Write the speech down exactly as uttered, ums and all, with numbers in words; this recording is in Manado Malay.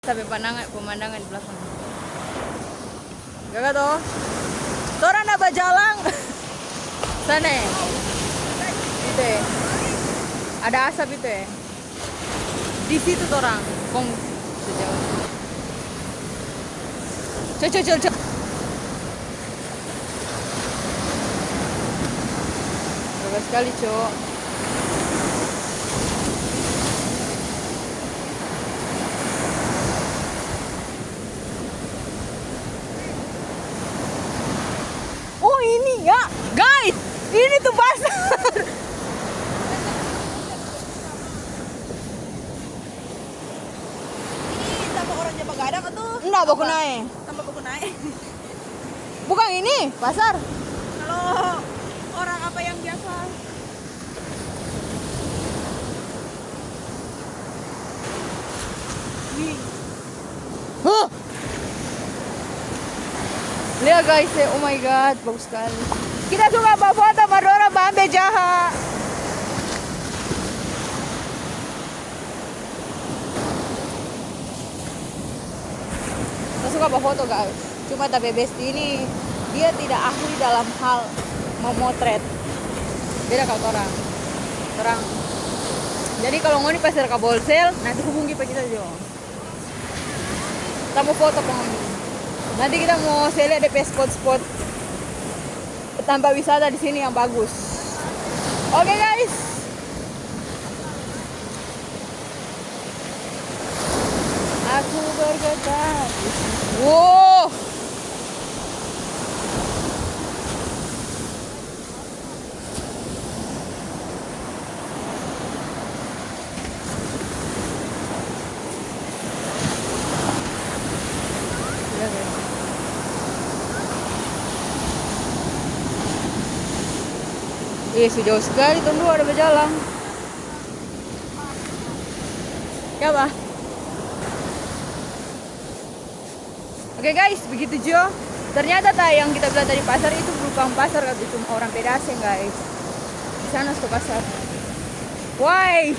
Sampe pandangan, pemandangan di belakang. Gaga to? Torang ada bajalang. Sana ya. Itu ya. Ada asap itu ya. Di situ torang. Kong sejauh. Cok, cok, cok, cok. Gaga skali, cok. Oh, ini ya, guys, ini tuh pasar. Ini tambah orang ja bagadang atau? Enggak, baku apa? Naik. Tambah baku naik. Bukan ini pasar. Kalau orang apa yang biasa. Nih. Huh! Lia guys, eh, oh my God, bagus skali. Kita suka bafoto mar dorang baambe jaha. Kita suka bafoto guys. Cuma ta pe bestie ini, dia tidak ahli dalam hal memotret. Beda kalo torang. Torang. Jadi kalo ngoni pasar Kabolsel, nanti hubungi pa kita jo. Kita mo foto pa ngoni. Nanti kita mo se lia de pe spot-spot tampa wisata di sini yang bagus. Oke, guys. Aku bergetar di sini. Wow. Iya, so jauh skali tong dua ada bajalang. Ya, bah. Oke, guys, begitu jo. Ternyata ta yang kita bilang tadi pasar itu bukan pasar, tapi cuma orang pe daseng, guys. Di sana sto pasar. Why?